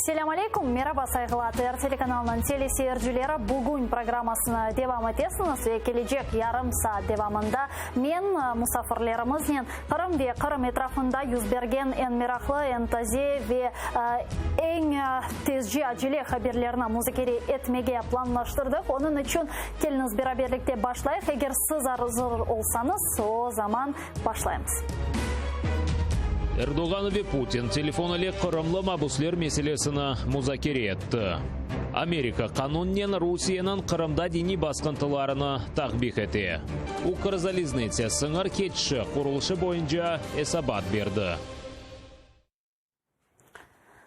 Selâm aleyküm, meraba sayğılı ATR telekanalınıñ teleseyircileri, bugün programmasını devam etesiñiz ve kelecek yarım saat devamında men musafirlerimiznen Qırım ve Qırım etrafında yüz bergen eñ meraqlı, eñ taze ve eñ tezce acele haberlerni muzakere etmege planlaştırdıq. Onıñ içün keliñiz beraberlikte başlayıq. Eger siz azır olsañız, o zaman başlaymız. Erdoğan ve Putin telefon ile qırımlı mabüsler meselesini muzakere etti. Amerika qanunnen Rusiyeniñ Qırımda diniy basqıntılarını takbih ete. Ukrzaliznıtsâ sıñır keçişi qurulışı boyunca esabat berdi.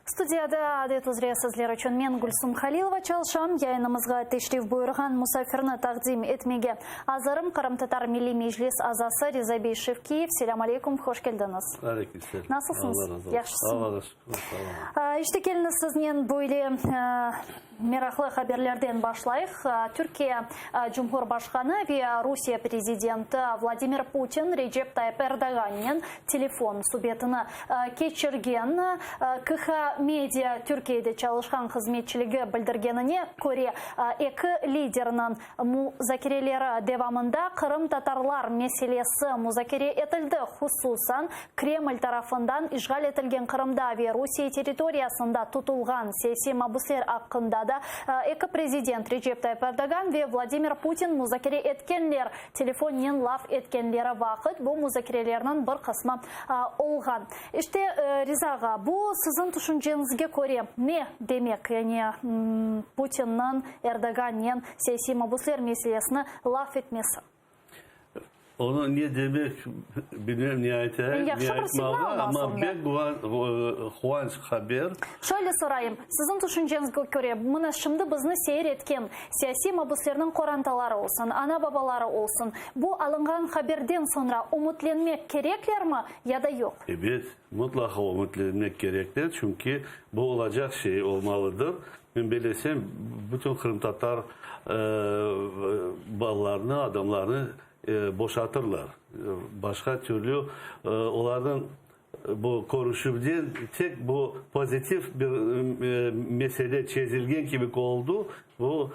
Studiyada adet üzre sizler içün men Gülsum Halilova çalışam. Yayınımızğa teşrif buyurğan musafirni taqdim etmege azırım, Qırımtatar Milliy Meclis azası Riza bey Şevkiyev. Selâm aleyküm, hoş keldiñiz. Aleyküm selâm. Nasılsıñız? Allah razı olsun. Yahşısıñız? Allah'a şükür, sağ olun. İşte keliñiz siznen böyle Meraqlı haberlerden başlayıq. Türkiye Cumhurbaşqanı ve Rusiye prezidenti Vladimir Putin Recep Tayyip Erdoğannen telefon subetini keçirgen. KH Media Türkiyede çalışqan hızmetçiligi bildirgenine köre, eki liderniñ Muzakereleri devamında qırımtatarlar meselesi muzakere etildi, hususan, Kreml tarafından işğal etilgen Qırımda ve Rusiye territoriyasında tutulğan siyasiy mabüsler aqqında da eki prezident Recep Tayyip Erdoğan ve Vladimir Putin muzakere etkenler. Telefonnen laf etkenleri vaqıt bu muzakerelerniñ bir qısmı olğan. İşte, Riza ağa, bu siziñ tüşünceñizge köre ne demek, yani Putinniñ Erdoğannen siyasiy mabüsler meselesini laf etmesi? Onı ne demek, bilmem ne aytayım, ne aytmalı, amma pek quvanç haber. Şöyle sorayım, siziñ tüşünceñizge köre, mına şimdi bizni seyir etken siyasiy mabüslerniñ qorantaları olsun, ana-babaları olsun, bu alınğan haberden soñra ümütlenmek kereklermi ya da yoq? Ebet, mutlaqa ümütlenmek kerekler, çünki bu olacaq şey olmalıdır. Men belesem, bütün qırımtatar balalarını, adamlarını boşatırlar. Başqa türlü olarnıñ bu körüşüvden tek bu pozitiv bir mesele çezilgen kibi oldı, Bu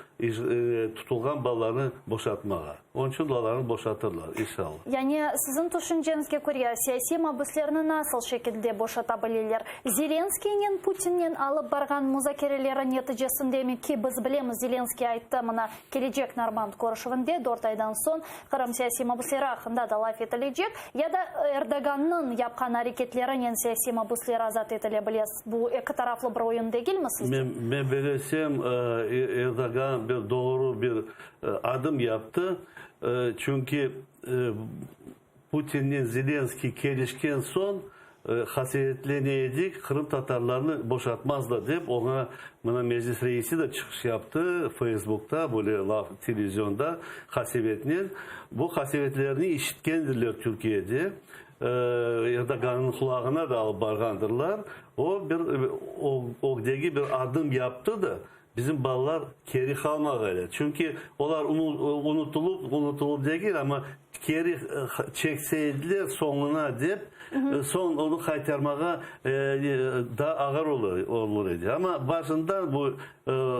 tutulğan balalarnı boşatmağa. Onıñ içün balalarnı boşatırlar, inşallah. Yani, siziñ tüşünceñizge köre, siyasiy mabüslerni nasıl şekilde boşata bileler? Zelenskiynen Putinnen alıp barğan muzakereleri neticesindemi ki, biz bilemiz, Zelenskiy ayttı, mına, kelecek Normand körüşüvinde dört aydan soñ Qırım siyasiy mabüsleri aqqında da laf etilecek, ya da Erdogannıñ yapqan areketlerinen siyasiy mabüsler azat etile bile? Bu eki taraflı bir oyun degilmi sizce? Men belesem, Erdoğan bir doğru bir adım yaptı. Çünki Putinnen Zelenskiy kelişken soñ qasevetlene edik, qırımtatarlarnı boşatmazlar dep, oña mına Meclis reisi de çıqış yaptı Feysbukta, böyle laf televizionda qasevetnen. Bu qasevetlerni işitkendirler Türkiyede. Erdoğannıñ qulağına da alıp barğandırlar. O, bir ögdegi bir adım yaptı da, bizim balalar keri qalmağaylar. Çünki olar unutılıp, unutılıp degil, amma keri çekseydiler soñuna dep, soñ onı qaytarmağa daa ağır olur edi. Amma başından bu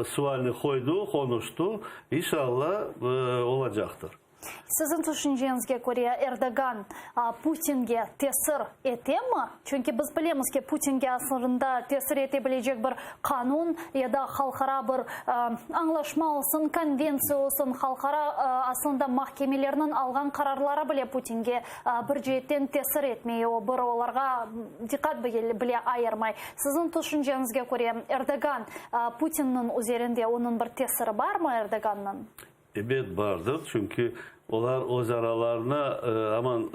sualni qoydı, qonuştı, inşallah, olacaqtır. Siziñ tüşünceñizge köre, Erdoğan Putinge tesir etemi? Çünki biz bilemiz ki, Putinge aslında tesir ete bilecek bir qanun ya da halqara bir añlaşma olsun, konventsiya olsun, halqara aslında mahkemelerniñ alğan qararları bile Putinge bir ceetten tesir etmey, o bir olarğa diqqat bile ayırmay. Siziñ tüşünceñizge köre, Erdoğan Putinniñ üzerinde onıñ bir tesiri barmı Erdoğannıñ? Ebet, bardır, çünki olar öz aralarına aman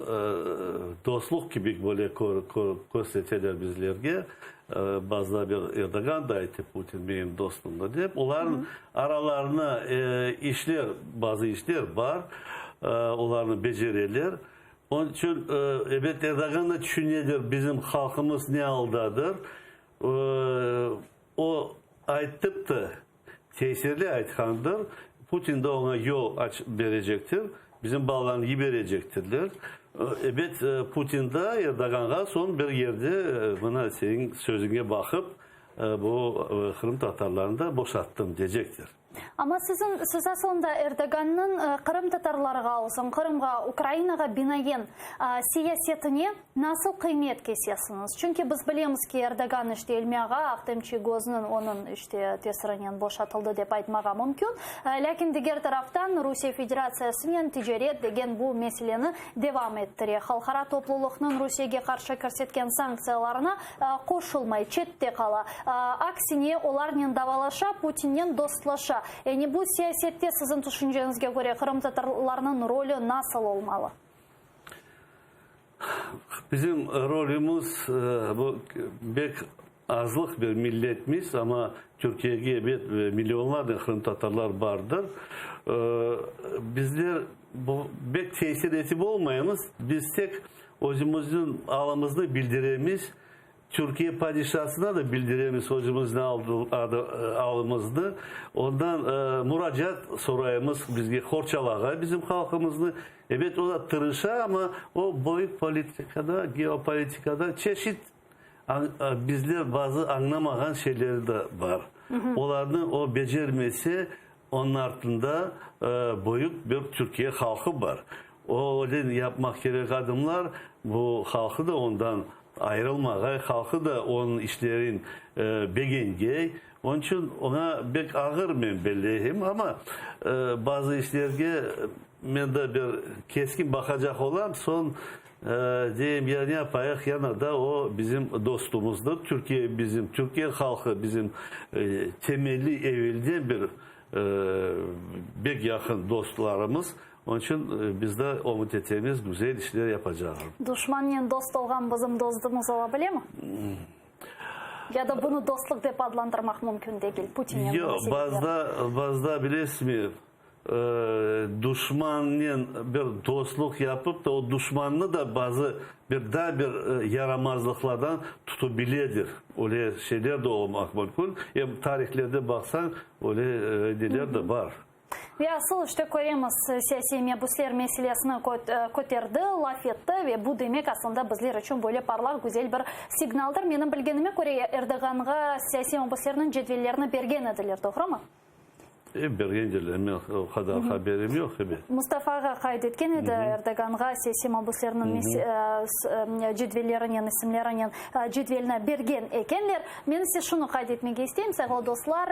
dostluq kibi böyle körseteler bizlerge. Bazıda bir Erdoğan da ayttı, Putin menim dostumdır dep. Olarnıñ aralarına işler, bazı işler bar, olarnı becereler. Onıñ içün, ebet, Erdoğan da tüşünedir, bizim halqımız ne aldadır. O ayttıptı. Tesirli aytqandır, Putin de oña yol açıp berecektir, bizim balalarnı yiberecektirler. Ebet, Putin de Erdoğanğa soñ bir yerde mına seniñ sözüñe baqıp. bu qırımtatarlarnı da boşattım, deycektir. Amma siziñ, siz asılında Erdogannıñ qırımtatarlarğa olsun, Qırımğa, Ukrainağa binaen siyasetine nasıl qıymet kesesiñiz? Çünki biz bilemiz ki, Erdogan işte İlmi ağa, Ahtem Çiygoznıñ onıñ işte tesirinen boşatıldı dep aytmağa mümkün. Lâkin diger taraftan Rusiye Federatsiyasınen ticaret degen bu meseleni devam ettire. Halqara toplulıqnıñ Rusiyege qarşı kirsetken sanktsiyalarına qoşulmay, çette qala. Aksine, olarnen davalaşa, Putinnen dostlaşa. Yani bu siyasette, siziñ tüşünceñizge köre, qırımtatarlarnıñ rolü nasıl olmalı? Bizim rolümiz, bu bek azlıq bir milletmiz, amma Türkiyege ebet millionlarnen qırımtatarlar bardır. Bizler bu bek tesir etip olmaymız, biz tek Özümizniñ alımıznı bildiremiz, Türkiye padişasına da bildiremiz özümizniñ alımıznı, ondan muracaat soraymız, bizge qorçalağa bizim halqımıznı. Ebet, o da tırışa, amma o böyük politikada, geopolitikada çeşit bizler bazı añlamağan şeyleri de bar. Olarnı o becermese, Onıñ artında büyük bir Türkiye halqı bar. O öyle yapmaq kerek adımlar, bu halqı da ondan ayırılmağay, halqı da onıñ işlerin begengey. Onıñ içün oña bek ağır men belleyim, amma bazı işlerge men de bir keskin baqacaq olam, soñ Deyim, ya ne yapayıq, yana da o bizim dostumızdır, Türkiye bizim, Türkiye halqı bizim temelli evelden bir bek yaqın dostlarımız, onıñ içün biz de ümüt etemiz güzel işler yapacağını. Duşmannen dost olğan bizim dostumız ola bilemi? Ya da bunı dostluq dep adlandırmaq mümkün degil, Putinnen Yoq, bazıda, bazıda bilesizmi, Duşmannen bir dostluq yapıp da, o duşmannı da bazı bir daa bir yaramazlıqlardan tutubiledir. Öyle şeyler de olmaq mümkün. Em tarihlerde baqsañ, öyle neler de bar. Ve asıl işte köremiz, siyasiy mebusler meselesini köterdi, laf etti ve bu demek aslında bizler içün böyle parlaq, güzel bir signaldır. Menim bilgenime köre, Erdoğanğa siyasiy mabuslerniñ cedvellerini bergen ediler, doğrumı? E, bergendirler, men o qadar haberim yoq, ebet. Mustafa ağa qayd etken edi, Erdoğanğa siyasiy mabuslerniñ cedvellerinen, isimlerinen cedvelni bergen ekenler. Men ise şunı qayd etmege isteyim, sayğılı dostlar,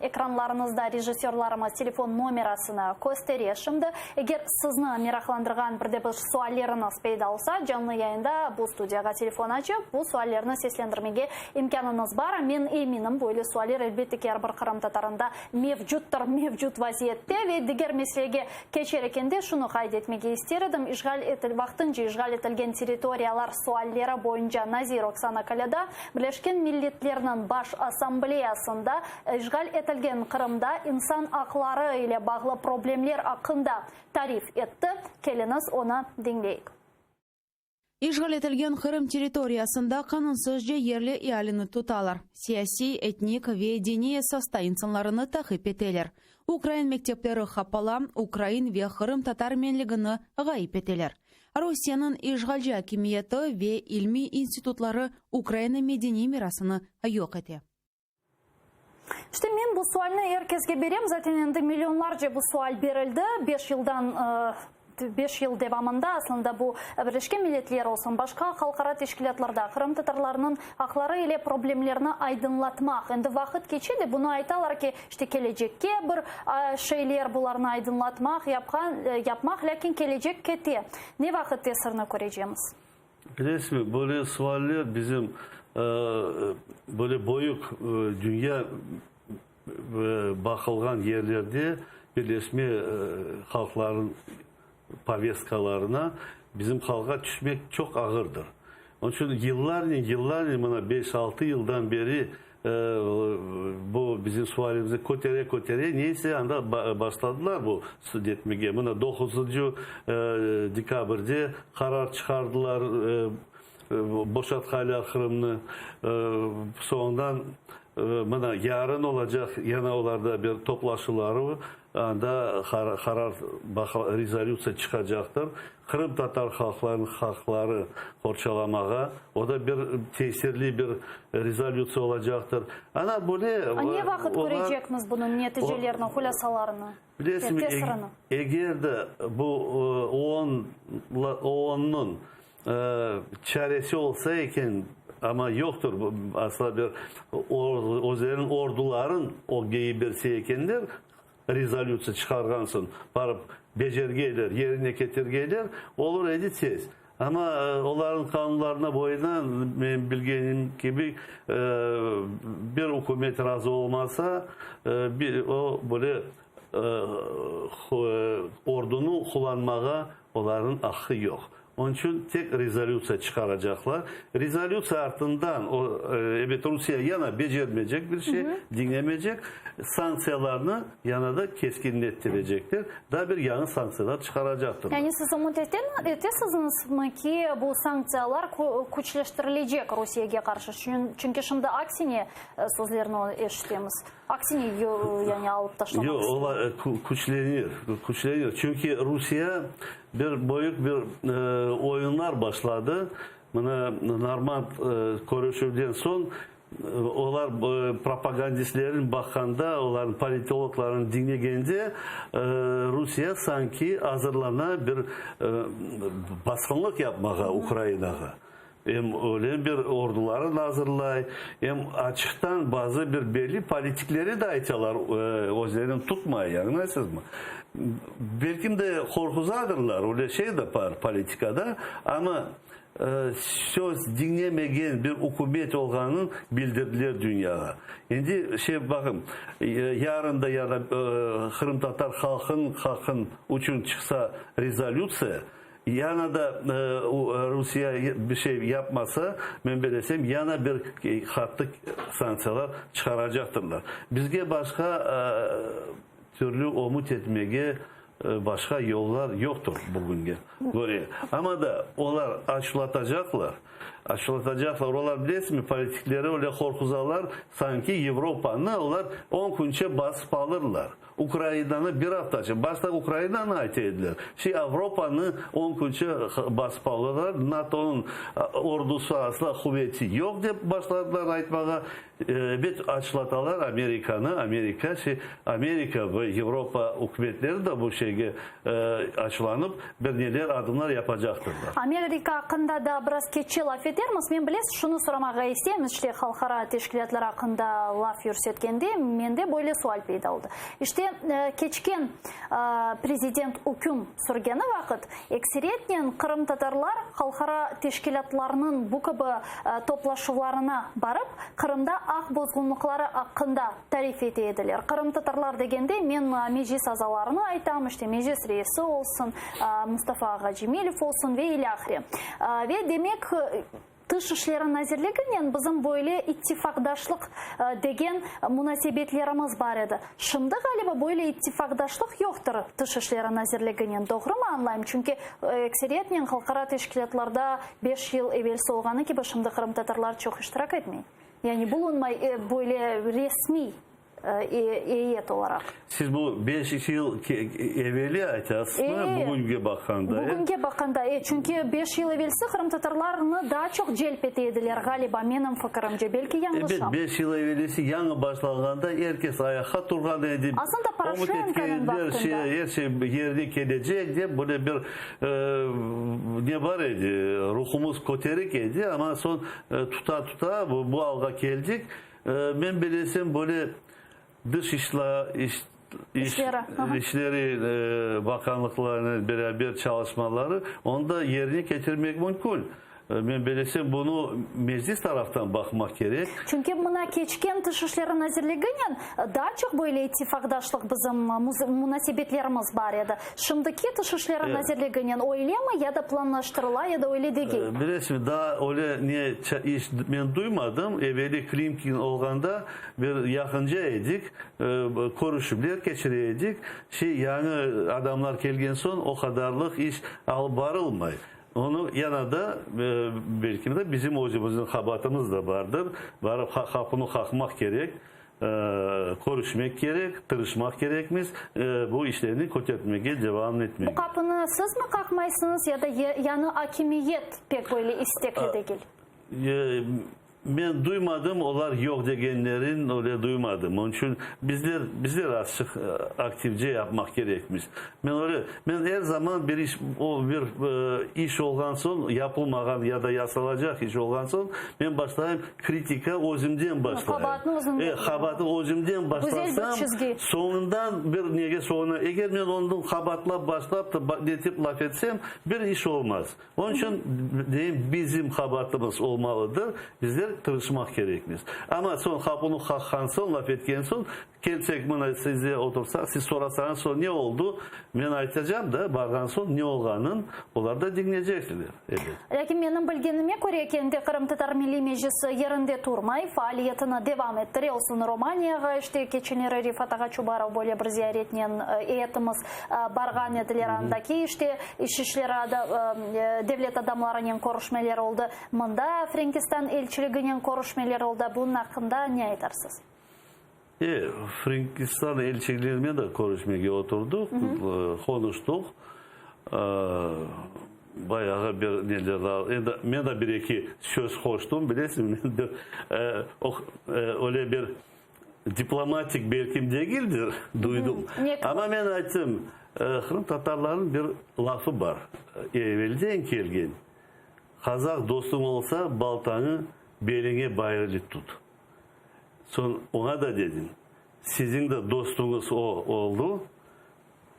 ekranlarıñızda rejissörlarımız telefon nomerasını köstere şimdi. Eger sizni meraqlandırğan bir de bir sualleriñiz peyda olsa, canlı yayında bu studiyağa telefon açıp, bu suallerni seslendirmege imkânıñız bar. Men eminim, böyle sualler, elbette ki, er bir qırımtatarında mevcuttır. Mevcut vaziyette ve diger meselege keçer ekende şunı qayd etmege ister edim, işğal etil, vaqtınca işğal etilgen territoriyalar sualleri boyunca nazir Oksana Kolâda Birleşken Milletlerniñ Baş Assambleyasında işğal etilgen Qırımda insan aqları ile bağlı problemler aqqında tarif etti. Keliñiz, onı diñleyik. İşğal etilgen Qırım territoriyasında qanunsızca yerli ealini tutalar, siyasiy, etnik ve diniy esasta insanlarını taqip eteler, ukrain mektepleri qapala, ukrain ve qırımtatar menligini ğayıp eteler. Rusiyeniñ işğalci akimiyeti ve ilmiy institutları Ukraina medeniy mirasını yoq ete. İşte men bu sualni er kesge berem, zaten endi millionlarca bu sual berildi, beş yıldan, beş yıl devamında aslında bu Birleşken Milletler olsun, başqa halqara teşkilâtlarda qırımtatarlarnıñ aqları ile problemlerini aydınlatmaq, endi vaqıt keçe de bunı aytalar ki, işte kelecekke bir şeyler bularnı aydınlatmaq, yapqan, yapmaq, lâkin kelecek kete, ne vaqıt tesirini körecemiz? Bilesizmi, böyle sualler bizim böyle böyük dünya baqılğan yerlerde Birleşme Halqlarınıñ povestkalarına bizim halqqa tüşmek çoq ağırdır. Onıñ içün yıllarnen, yıllarnen, mına beş-altı yıldan beri Bu bizim sualimizni kötere-kötere, neyse, anda başladılar bu etmege. Mına doquzıncı dekabrde qarar çıqardılar, boşatqaylar Qırımnı. Soñundan. Mına, yarın olacaq yana olarda bir toplaşuvları, anda qarar, rezolütsiya çıqacaqtır. Qırımtatar halqlarınıñ haqları qorçalamağa, o da bir tesirli bir rezolütsiya olacaqtır. Ana, böyle Ne vaqıt körecekmiz bunıñ neticelerini, hulâsalarını, tesirini? Eger de bu OON, OONnıñ Çaresi olsa eken, amma yoqtır asla bir, özleriniñ orduların ögge yiberse ekenler, rezolütsiya çıqarğan soñ barıp becergeyler, yerine ketirgeyler, olur edi tez. Amma olarnıñ qanunlarına boyuna, menim bilgenim kibi, bir ükümet razı olmasa, o böyle ordunı qullanmağa olarnıñ aqqı yoq. Onıñ içün tek rezolütsiya çıqaracaqlar. Rezolütsiya artından, o, ebet, Rusiye yana becermeycek bir şey, diñlemeycek, sanktsiyalarnı yana da keskinlettirecekler, daa bir yañı sanktsiyalar çıqaracaqtırlar. Yani siz ümüt etesiñizmi ki, bu sanktsiyalar küçleştirilecek Rusiyege qarşı? Çünki şimdi aksine sözlerni eşitemiz. Aksine, yani alıp taşlamaq Yoq, olar küçlenir, küçlenir. Çünki Rusiye bir böyük bir oyunlar başladı. Mına Normand körüşüvden soñ olar propagandistlerin baqqanda, olarnıñ politologlarını diñlegende, Rusiye sanki azırlana bir basqınlıq yapmağa Ukrainağa. Em öyle bir ordularını azırlay, em açıqtan bazı bir belli politikleri de aytalar, özlerini tutmay, añlaysızmı? Belkim de qorquzadırlar, öyle şey de bar politikada, amma söz diñlemegen bir ükümet olğanın bildirdiler dünyağa. Endi şey, baqın, yarın da ya da qırımtatar halqınıñ haqqın içün çıqsa rezolütsiya, Yana da Rusiye bir şey yapmasa, men belesem, yana bir qattı sanktsiyalar çıqaracaqtırlar. Bizge başqa türlü ümüt etmege başqa yollar yoqtır bugünge köre. Amma da olar açılatacaqlar, açılatacaqlar. Olar, bilesizmi, politikleri öyle qorquzalar, sanki Avropanı olar on künçe basıp alırlar. Ukrainanı bir aftace, başta Ukrainanı ayta ediler, şi Avropanı on künçe basıp alırlar, NATOnıñ ordusı asla quveti yoq dep başladılar aytmağa, ebet açlatalar Amerikanı, Amerika şi Amerika ve Avropa ükümetleri de bu şeyge açlanıp bir neler adımlar yapacaqtırlar. Amerika aqqında da biraz keççe laf etermiz. Men bilesiz, şunı soramağa isteyim, işte halqara teşkilâtlar aqqında laf yürsetkende mende böyle sual peyda oldı. İşte, keçken prezident üküm sürgeni vaqıt ekseriyetnen qırımtatarlar halqara teşkilâtlarnıñ bu kibi toplaşuvlarına barıp, Qırımda aq bozğunlıqları aqqında tarif ete ediler. Qırımtatarlar degende men Meclis azalarını aytam, işte Meclis reisi olsun, Mustafa ağa Cemilev olsun ve ilâhre. Ve demek, Tış işleri nazirliginen bizim böyle ittifaqdaşlıq degen munasebetlerimiz bar edi. Şimdi, ğaliba, böyle ittifaqdaşlıq yoqtır Tış işleri nazirliginen, doğrumı añlayım? Çünki ekseriyetnen halqara teşkilâtlarda beş yıl evelsi olğanı kibi şimdi qırımtatarlar çoq iştirak etmey. Yani bulunmay böyle resmiy eyyet olaraq. Siz bu beş yıl eveli aytasızmı, bugünge baqqanda? Bugünge baqqanda, e, çünki beş yıl evelsi qırımtatarlarnı daa çoq celp ete ediler, ğaliba, menim fikirimce, belki yañlışam. Ebet, beş yıl evelisi yañı başlanğanda er kes ayaqqa turğan edi. Aslında Poroşenkonıñ vaqtında. Er şey yerine kelecek dep böyle bir ne bar edi, ruhumız köterik edi, amma soñ tuta-tuta bu alğa keldik. Men bilesem, böyle dış işleri bakanlıqlarınen beraber çalışmaları, onı da yerine ketirmek mümkün. Men bilesem, bunı Meclis taraftan baqmaq kerek. Çünki mına keçken Tış işleri nazirliginen daa çoq böyle ittifaqdaşlıq bizim munasebetlerimiz bar edi. Şimdiki Tış işleri nazirliginen öylemi ya da planlaştırıla, ya da öyle degil? Bilesizmi, daa öyle ne iş men duymadım. Eveli Klimkin olğanda bir yaqınca edik, körüşüvler keçire edik. Şey, yañı adamlar kelgen soñ o qadarlıq iş alıp barılmay. Onı yana da, belki de, bizim özümizniñ qabaatımız da bardır. Barıp qapını qaqmaq kerek, körüşmek kerek, tırışmaq kerekmiz, bu işlerni kötertmege devam etmege. Bu qapını sizmi qaqmaysıñız ya da yañı akimiyet pek böyle istekli degil? Men duymadım, olar yoq degenlerin öyle duymadım. Onıñ içün bizler, bizler azçıq aktivce yapmaq kerekmiz. Men öyle, men er zaman bir iş, o bir iş olğan soñ, yapılmağan ya da yasalacaq iş olğan soñ, men başlayım kritika özümden başlayım. Qabaatnı özüñden. E, qabaatnı özümden başlasam, soñundan bir nege soñuna, eger men onı qabaatlap başlap da netip laf etsem, bir iş olmaz. Onıñ içün deyim, bizim qabaatımız olmalıdır, bizler tırışmaq kerekmiz. Amma soñ qapunı qaqqan soñ, laf etken soñ, kelsek mına sizde otursaq, siz sorasañız soñ ne oldu, men aytacam da, barğan soñ ne olğanın, olar da diñleycekler, ebet. Lâkin menim bilgenime köre, kendi Qırımtatar Milliy Meclisi yerinde turmay, faaliyetini devam ettire, olsun Romaniyağa, işte keçenleri Refat ağa Çubarov böyle bir ziyaretnen eyetimiz barğan ediler, andaki işte İç işleri devlet adamlarınen körüşmeler oldı. Mında Frenkistan elçiliginen körüşmeler oldı. Bunıñ aqqında ne aytarsız? E, Frenkistan elçiliginen de körüşmege oturdıq, qonuştıq. Bayağı bir neler, endi men de bir-eki söz qoştım, bilesiñ, men bir öyle bir Diplomatik belkim degildir, duydum. Amma men ayttım, qırımtatarlarnıñ bir lafı bar, evelden kelgen, Qazaq dostuñ olsa, baltañı beliñe bayırlı tut. Soñ oña da dedim, siziñ de dostuñız o oldu,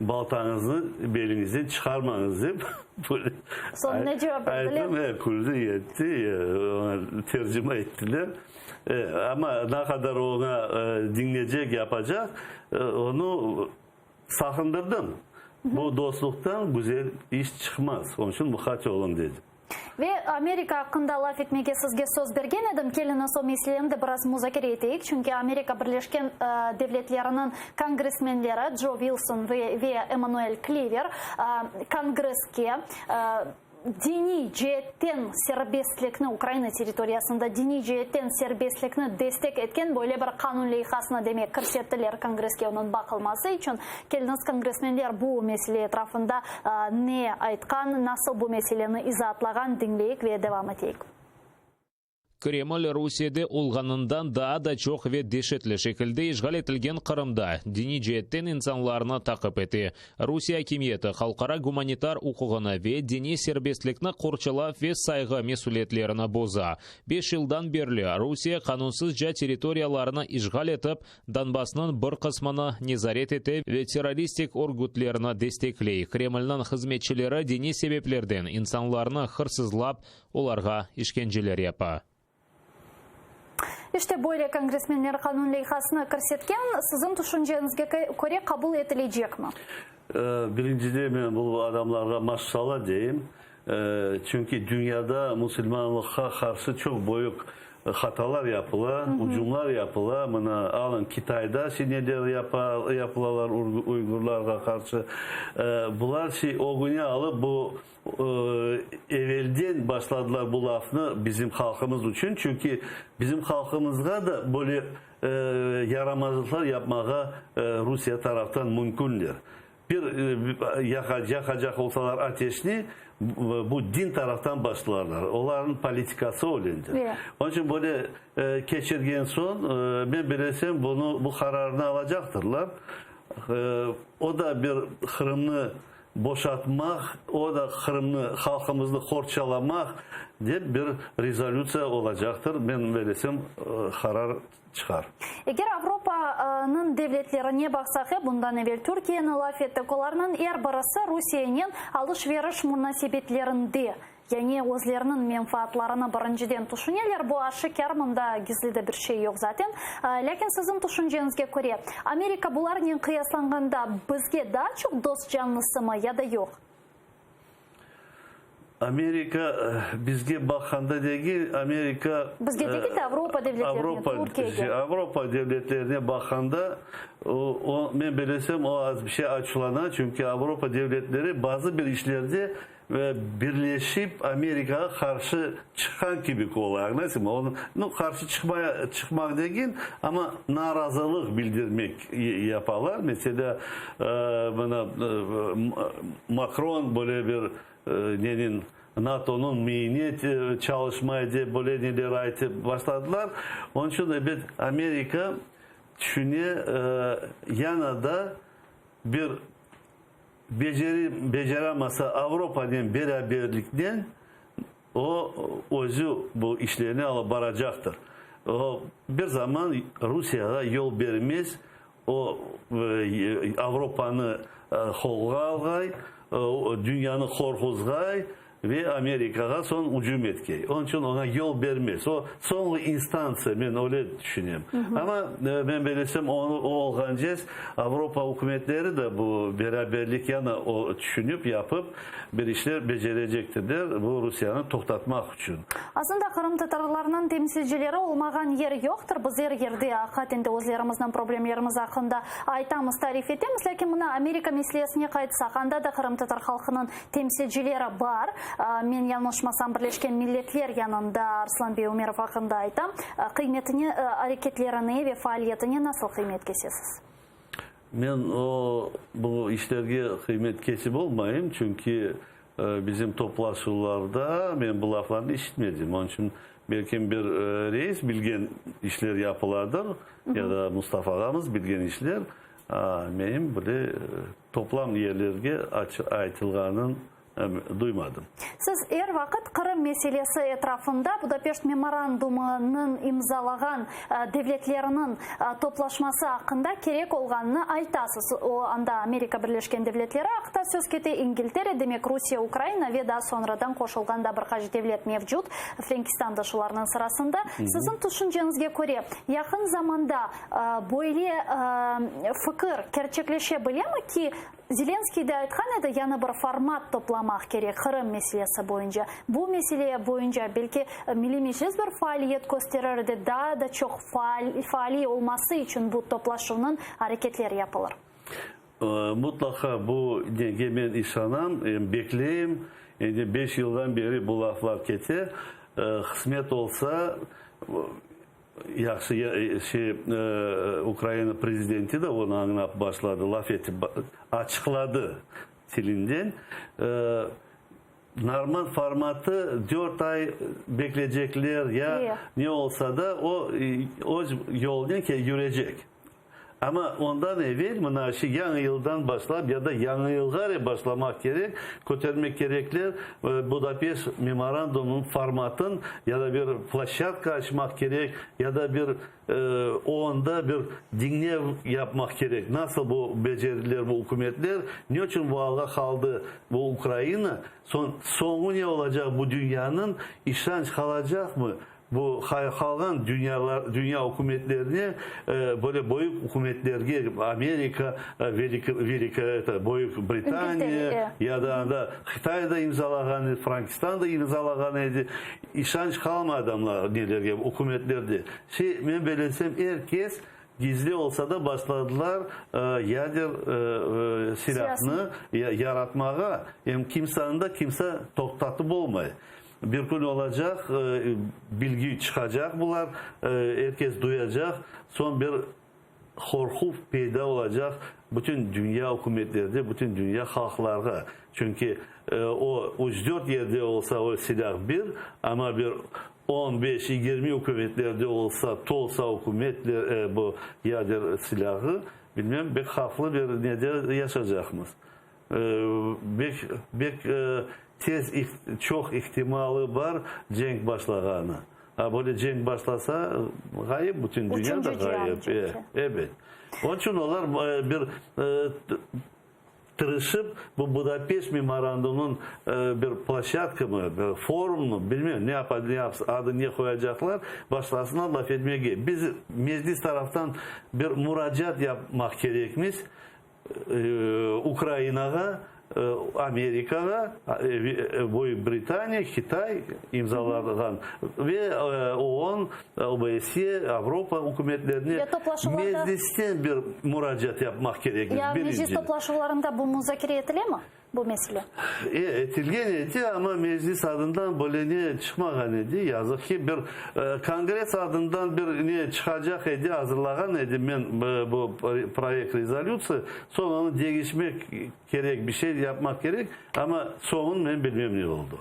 Baltañıznı beliñizden çıqarmañız, dep böyle Soñ ne cevap berdiler? ayttım. E, küldi, yetti, oña tercime ettiler. E, amma ne qadar oña diñleycek, yapacaq, onı saqındırdım. Bu dostluqtan güzel iş çıqmaz, onıñ içün muqayt oluñ, dedim. Ve Amerika aqqında laf etmege sizge söz bergen edim. Keliñiz o meseleni de biraz muzakere eteyik, çünki Amerika Birleşken Devletleriniñ kongressmenleri Co Vilson ve Emmanuel Kliver Kongresske diniy ceetten serbestlikni, Ukraina territoriyasında diniy ceetten serbestlikni destek etken böyle bir qanun leyhasını, demek, kirsettiler Kongresske onıñ baqılması içün. Keliñiz, kongressmenler bu mesele etrafında ne aytqan, nasıl bu meseleni izaatlağan, diñleyik ve devam eteyik. Kreml, Rusiyede olğanından daa da çoq ve deşetli şekilde işğal etilgen Qırımda diniy ceetten insanlarnı taqip ete. Rusiye akimiyeti halqara gumanitar uquğını ve diniy serbestlikni qorçalav ve sayğı mesüliyetlerini boza. Beş yıldan berli Rusiye qanunsızca territoriyalarnı işğal etip, Donbassnıñ bir qısmını nezaret ete ve terroristik örgütlerni destekley. Kremlniñ hızmetçileri diniy sebeplerden insanlarnı hırsızlap, olarğa işkenceler yapa. İşte böyle kongressmenler qanun leyhasını kirsetken, siziñ tüşünceñizge köre qabul etilecekmi? Birincide men bu adamlarğa maşşala deyim, çünki dünyada musulmanlıqqa qarşı çoq büyük hatalar yapıla, ucumlar yapıla. Mına, alıñ, Kitayda şi neler yapılalar uygurlarğa qarşı. Bular şi ögüne alıp bu Evelden başladılar bu lafnı bizim halqımız içün, çünki bizim halqımızğa da böyle yaramazlıqlar yapmağa Rusiye taraftan mümkündir. Bir yaqacaq olsalar ateşni, bu din taraftan başlarlar. Olarnıñ politikası öylendir. Onıñ içün böyle keçirgen soñ, men bilesem, bunı, bu qararnı alacaqtırlar. O da bir Qırımnı boşatmaq, o da Qırımnı, halqımıznı qorçalamaq dep bir rezolütsiya olacaqtır, men bellesem, qarar çıqar. Eger Avropanıñ devletlerine baqsaq, e, bundan evel Türkiyeni laf ettik, olarnıñ er birisi Rusiyenen alış-veriş munasebetlerinde, Yani özleriniñ menfaatlarını birinciden tüşüneler, bu aşikâr, mında gizli de bir şey yoq zaten. Lâkin siziñ tüşünceñizge köre, Amerika bularnen qıyaslanğanda bizge daa çoq dost canlısımı ya da yoq? Amerika bizge baqqanda degil, Amerika Bizge degil de, Avropa devletlerine, Avropa, Türkiyege. Avropa devletlerine baqqanda, o, o, men bilesem, o az bir şey açuvlana, çünki Avropa devletleri bazı bir işlerde birleşip Amerikağa qarşı çıqqan kibi ola, añlaysıñmı? Onı, nu, qarşı çıqmaya, çıqmaq degil, amma narazılıq bildirmek yapalar. Meselâ, mına, Makron böyle bir neniñ, NATOnıñ miyine çalışmay dep böyle neler aytıp başladılar. Onıñ içün, ebet, Amerika tüşüne, yana da bir beceri, beceramasa Avropanen beraberliknen o özü bu işlerni alıp baracaqtır. O bir zaman Rusiyağa yol bermez, o Avropanı qolğa alğay, dünyanı qorquzğay ve Amerikağa soñ ücüm etkey. Onıñ içün oña yol bermez. O soñğı instantsiya, men öyle tüşünem. Amma men belesem, o olğancez Avropa ükümetleri de bu beraberlik yana o tüşünip yapıp bir işler becerecektirler bu Rusiyanı toqtatmaq içün. Aslında qırımtatarlarnıñ temsilcileri olmağan yer yoqtır. Biz er yerde aqiqaten de özlerimizniñ problemlerimiz aqqında aytamız, tarif etemiz. Lâkin mına Amerika meselesine qaytsaq, anda da qırımtatar halqınıñ temsilcileri bar. Men yañlışmasam, Birleşken Milletler yanında Arslan bey Ümerov aqqında aytam. Qıymetine, areketlerine ve faaliyetine nasıl qıymet kesesiz? Men o, bu işlerge qıymet kesip olmayım, çünki bizim toplaşuvlarda men bu laflarnı işitmedim. Onıñ içün belkim bir reis bilgen işler yapıladır, ya da Mustafa ağamız bilgen işler, menim bile toplam yerlerge aytılğanın duymadım. Siz er vaqıt Qırım meselesi etrafında Budapeşt memorandumınıñ imzalağan devletleriniñ toplaşması aqqında kerek olğanını aytasız. O, anda Amerika Birleşken Devletleri aqta söz kete, İngiltere, demek Rusiye, Ukraina ve daa soñradan qoşulğan da bir qaç devlet mevcut, Frenkistan da şularnıñ sırasında. Siziñ tüşünceñizge köre, yaqın zamanda böyle fikir kerçekleşe bilemi ki, Zelenskiy de aytqan edi, yañı bir format toplamaq kerek Qırım meselesi boyunca. Bu mesele boyunca belki Milliy Meclis bir faaliyet kösterir de daa da çoq faaliy olması içün bu toplaşuvnıñ areketler yapılır. Mutlaqa bu nege men işanam, em bekleyim. Endi beş yıldan beri bu laflar kete. Qısmet olsa, Yahşı, şey, Ukraina prezidenti de onı añlap başladı, laf etip açıqladı tilinden. Normand formatı dört ay bekleycekler ya ne olsa da, o öz yolunen yürecek. Amma ondan evel, mına şu yañı yıldan başlap ya da yañı yılğa başlamaq kerek, kötermek kerekler Budapeşt memorandumınıñ formatın ya da bir ploşçadka açmaq kerek, ya da bir OONda bir diñlev yapmaq kerek, nasıl bu becerdiler bu ükümetler, ne içün bu alğa qaldı bu Ukraina, soñ soñu ne olacaq bu dünyanıñ, işanç qalacaqmı? Bu qalğan dünyalar, dünya ükümetlerine, böyle böyük ükümetlerge, Amerika, Velika, Velika, eto, Böyük Britaniya ya da anda Qıtay da imzalağan edi, Frankistan da imzalağan edi. İşanç qalmadı adamlar nelerge, ükümetlerde. Şey, men belesem, er kes gizli olsa da başladılar yader silâhnı yaratmağa. Em kimseni de kimse toqtatıp olmay. Bir kün olacaq, bilgi çıqacaq bular, er kes duyacaq, soñ bir qorquv peyda olacaq bütün dünya ükümetlerde, bütün dünya halqlarğa. Çünki o üç-dört yerde olsa o silâh bir, amma bir on beş, 20 ükümetlerde olsa, tolsa ükümetler bu yader silâhı, bilmem, bek havflı bir nede yaşacaqmız. Bek, bek tez, çoq ihtimalı bar cenk başlağanı. A böyle cenk başlasa, ğayıp, bütün dünya da ğayıp. Ebet. Onıñ içün olar bir tırışıp, bu Budapeşt memorandumınıñ bir ploşçadkamı, bir forummı, bilmem, ne yapa, ne adı ne qoyacaqlar, başlasınlar laf etmege. Biz Meclis taraftan bir muracaat yapmaq kerekmiz. Ukrainağa. Amerikağa, Büyük Britaniya, Qıtay imzalağan ve OON, OBSE, Avropa ükümetlerine Meclisten bir muracaat yapmaq kerekmiz. Ya Meclis toplaşuvlarında bu muzakere etilemi? bu mesele? E, etilgen edi, amma Meclis adından böyle ne çıqmağan edi, yazıq ki. Bir Kongress adından bir ne çıqacaq edi, azırlağan edim men bu proyekt rezolütsiya, soñ onı deñişmek kerek, bir şey yapmaq kerek, amma soñun men bilmem ne oldı.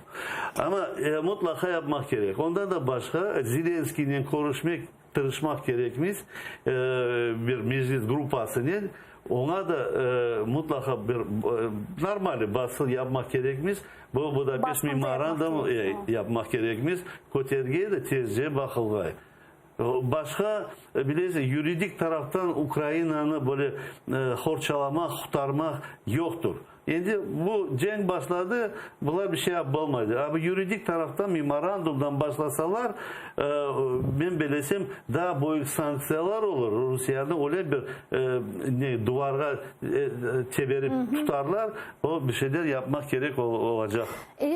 Amma mutlaqa yapmaq kerek. Ondan da başqa, Zelenskiynen körüşmek Tırışmaq kerekmiz, bir meclis gruppasınen, oña da mutlaqa bir normal basqı yapmaq kerekmiz, bu Budapest memorandumı yapmaq kerekmiz, köterge de tezce baqılğay. Başqa, bilesiñ, yuridik taraftan Ukrainanı böyle qorçalamaq, qurtarmaq yoqtır. Endi bu cenk başladı, bular bir şey yapalmaydı. Amma yuridik taraftan memorandumdan başlasalar, men belesem, daa büyük sanktsiyalar olur, Rusiyeni öyle bir ne duvarğa teberip tutarlar, o bir şeyler yapmaq kerek olacaq.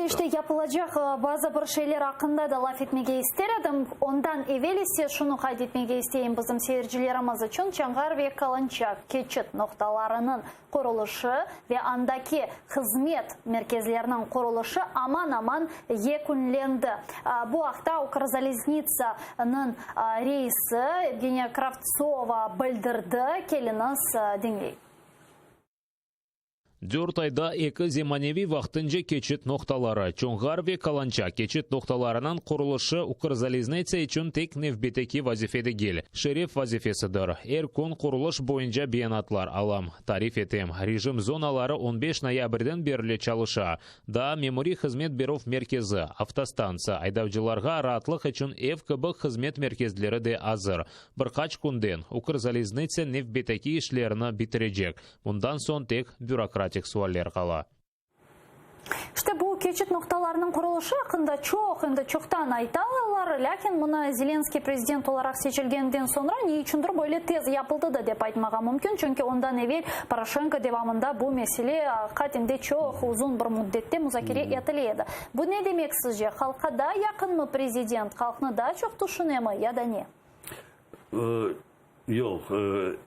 İşte, yapılacaq bazı bir şeyler aqqında da laf etmege ister edim. Ondan evel ise şunı qayd etmege isteyim bizim seyircilerimiz içün, Çanğar ve Kalançak keçit noqtalarınıñ qurulışı ve andaki hızmet merkezleriniñ qurulışı aman-aman yekünlendi. Bu aqta Ukrzaliznitsanıñ reisi Evgeniya Kravtsova bildirdi. Keliñiz, diñleyik. Dört ayda eki zemaneviy vaqtınca keçit noqtaları, Çonğar ve Kalançak keçit noqtalarınıñ qurulışı Ukrzaliznıtsâ içün tek nevbetteki vazife degil, şeref vazifesidir. Er kün qurulış boyunca beyanatlar alam, tarif etem. Rejim zonaları on beş noyabrden berli çalışa. Daa memuriy hızmet berüv merkezi, avtostantsiya, aydavcılarğa raatlıq içün ev kibi hızmet merkezleri de azır. Bir qaç künden Ukrzaliznıtsâ nevbetteki işlerini bitirecek. Bundan soñ tek bürokratik sualler qala. İşte bu keçit noqtalarınıñ qurulışı aqqında çoq, endi çoqtan aytalar, lâkin bunı Zelenskıy prezident olaraq seçilgeninden soñra ne içündir böyle tez yapıldı da dep aytmağa mümkün, çünki ondan evel Poroşenko devamında bu mesele aqiqaten de çoq uzun bir müddette muzakere etile edi. Bu ne demek sizce, halqqa daa yaqınmı prezident, halqnı daa çoq tüşünemi ya da ne? Yoq,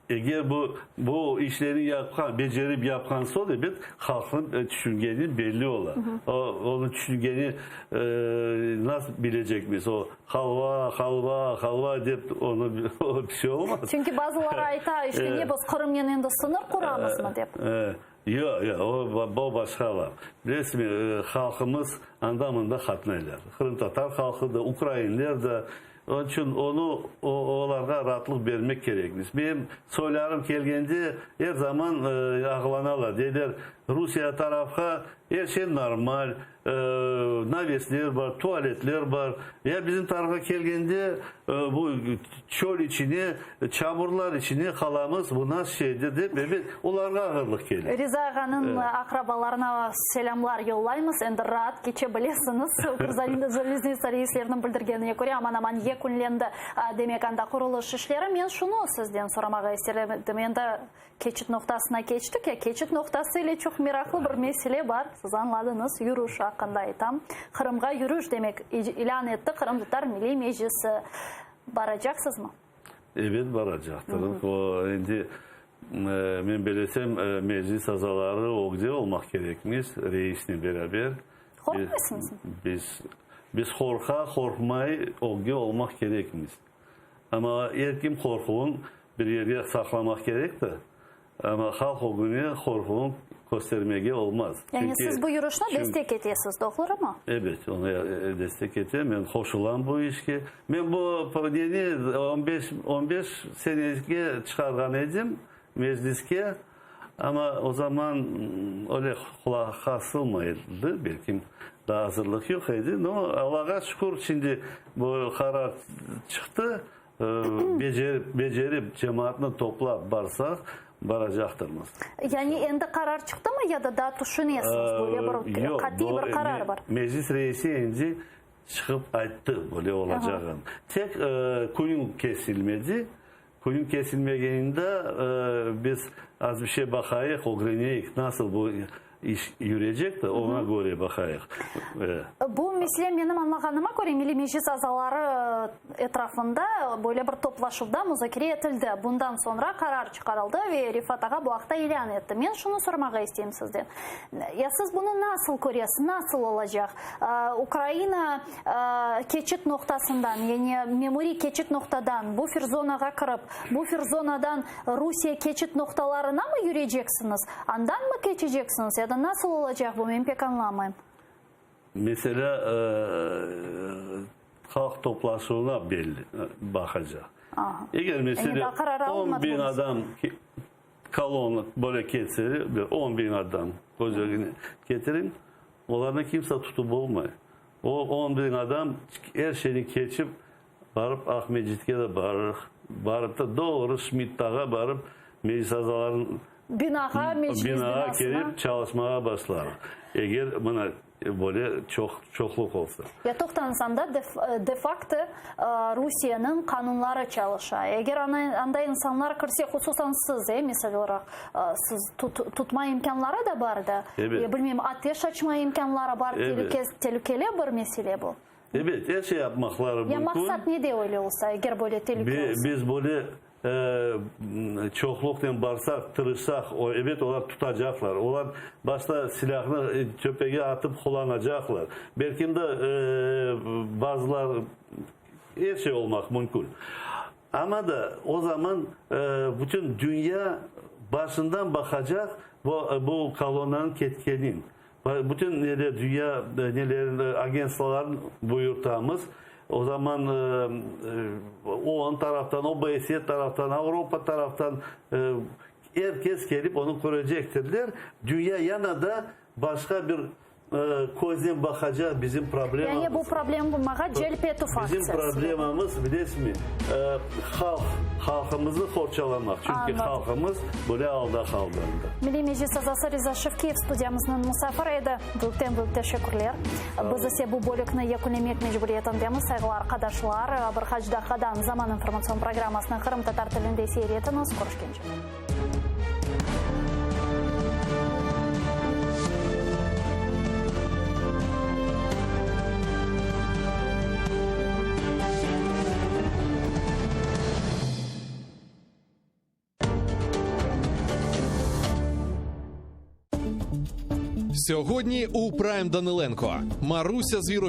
eger bu bu işlerni yapqan, becerip yapqan soñ, ebet, halqnıñ tüşüngeni belli ola. O, onıñ tüşüngeni nasıl bilecekmiz? O, halva, halva, halva dep onı bir şey olmaz. Çünki bazıları ayta, işte, ne biz Qırımnen endi sıñır quramızmı dep. Yoq, yoq, o başqa laf. Bilesizmi, halqımız anda-mında qatnaylar. Qırımtatar halqı da, ukrainler de. Onıñ içün onı, olarğa raatlıq bermek kerekmiz. Menim soylarım kelgende er zaman ağlanalar, deyler, Rusiye tarafqa er şey normal, navesler bar, tualetler bar. Ya bizim tarafqa kelgende bu çöl içine, çamurlar içine qalamız, bu nasıl şeydir dep, ebet, olarğa ağırlıq kele. Riza ağanıñ aqrabalarına selâmlar yollaymız. Endi raat keçe bilesiñiz. Ukrzaliznitsa reisleriniñ bildirgenine köre, aman-aman yekünlendi, demek, anda qurulış işleri. Men şunı sizden soramağa ister edim, endi Keçit noqtasına keçtik ya, keçit noqtası ile çoq meraqlı bir mesele bar, siz añladıñız, yürüş aqqında aytam. Qırımğa yürüş demek ilân etti Qırımtatar Milliy Meclisi. Baracaqsızmı? Ebet, baracaqtırıq. O, endi, men belesem, Meclis azaları ögde olmaq kerekmiz, reisnen beraber. Qorqmaysıñızmı? Biz, biz qorqa, qorqmay ögde olmaq kerekmiz. Amma er kim qorquvın bir yerge saqlamaq kerek de, amma halq ögüne qorquvın köstermege olmaz. Yani siz bu yürüşni destek etesiz, doğrumı? Ebet, onı destek etem, men qoşulam bu işke. Men bu neni on beş senege çıqarğan edim mecliske, amma o zaman öyle qulaqqa asılmaydı, belkim daa azırlıq yoq edi. No, Allağa şükür, şimdi bu qarar çıqtı. Becerip, becerip cemaatnı toplap barsaq, baracaqtırmız. Yani endi qarar çıqtımı ya da daa tüşünesiñiz, böyle bir qatiy bir qarar bar? Yoq, Meclis reisi endi çıqıp ayttı böyle olacağını. Tek kün kesilmedi. Kün kesilmegeninde biz az bir şey baqayıq, ögreneyik, nasıl bu. İş yürecek de, oña köre baqayıq. Bu mesele, menim añlağanıma köre, Milliy Meclis azaları etrafında böyle bir toplaşuvda muzakere etildi. Bundan soñra qarar çıqarıldı ve Refat ağa bu aqta ilân etti. Men şunı sormağa isteyim sizden, ya siz bunı nasıl köresiz, nasıl olacaq? Ukraina keçit noqtasından, yani memuriy keçit noqtadan bufer zonağa kirip, bufer zonadan Rusiye keçit noqtalarına mı yüreceksiñiz, andan mı keçeceksiñiz ya da nasıl olacaq bu, men pek añlamayım. Mesele halq toplaşuvına belli baqacaq. Eger mesele 10 biñ adam kolonna böyle ketse, bir 10 biñ adam köz ögüne ketiriñ, olarnı kimse tutıp olmay. O 10 biñ adam er şeyni keçip barıp Aqmescitke de barır, barıp da doğru Şmidtağa barıp meclis azalarınıñ Binağa, meclis binağa binasına. kelip çalışmağa başlar. Eger mına böyle çoq çoqluq olsa. Ya toqtañız, anda de-facto Rusiyeniñ qanunları çalışa. Eger anda insanlar kirse, hususan siz, misal olaraq, siz tutma imkânları da bar da. Ebet. Bilmeyim, ateş açma imkânları bar, telükeli bir mesele bu. Ebet, er şey yapmaqları Ya mümkün. maqsat nede öyle olsa, eger böyle telüke olsa? Biz böyle çoqluqnen barsaq, tırışsaq, ebet, olar tutacaqlar. Olar başta silâhnı töpege atıp qullanacaqlar. Belkim de bazılar, er şey olmaq mümkün. Amma da o zaman bütün dünya başından baqacaq bu kolonnanıñ ketkenin. Bütün neler dünya nelerin agentstvoların buyurtamız. O zaman OON taraftan, OBSE taraftan, Avropa taraftan er kes kelip onı körecektirler. Dünya yana da başqa bir köznen baqacaq bizim problemamız. Yani bu problemağa celp etüv Bizim aktsiyası. problemamız, bilesizmi, halq, halqımıznı qorçalamaq. Çünki halqımız böyle alda qaldı. Milliy Meclis azası Riza Şevkiyev studiyamıznıñ musafiri edi. Büyükten büyük teşekkürler. Biz ise bu bölükni yekünlemek mecburiyetindemiz. Sayğılı arqadaşlar, bir qaç daqqadan Zaman informatsion programmasını qırımtatar tilinde seyir etiñiz. Körüşkence. Сьогодні у Прайм Даниленко Маруся Звіро.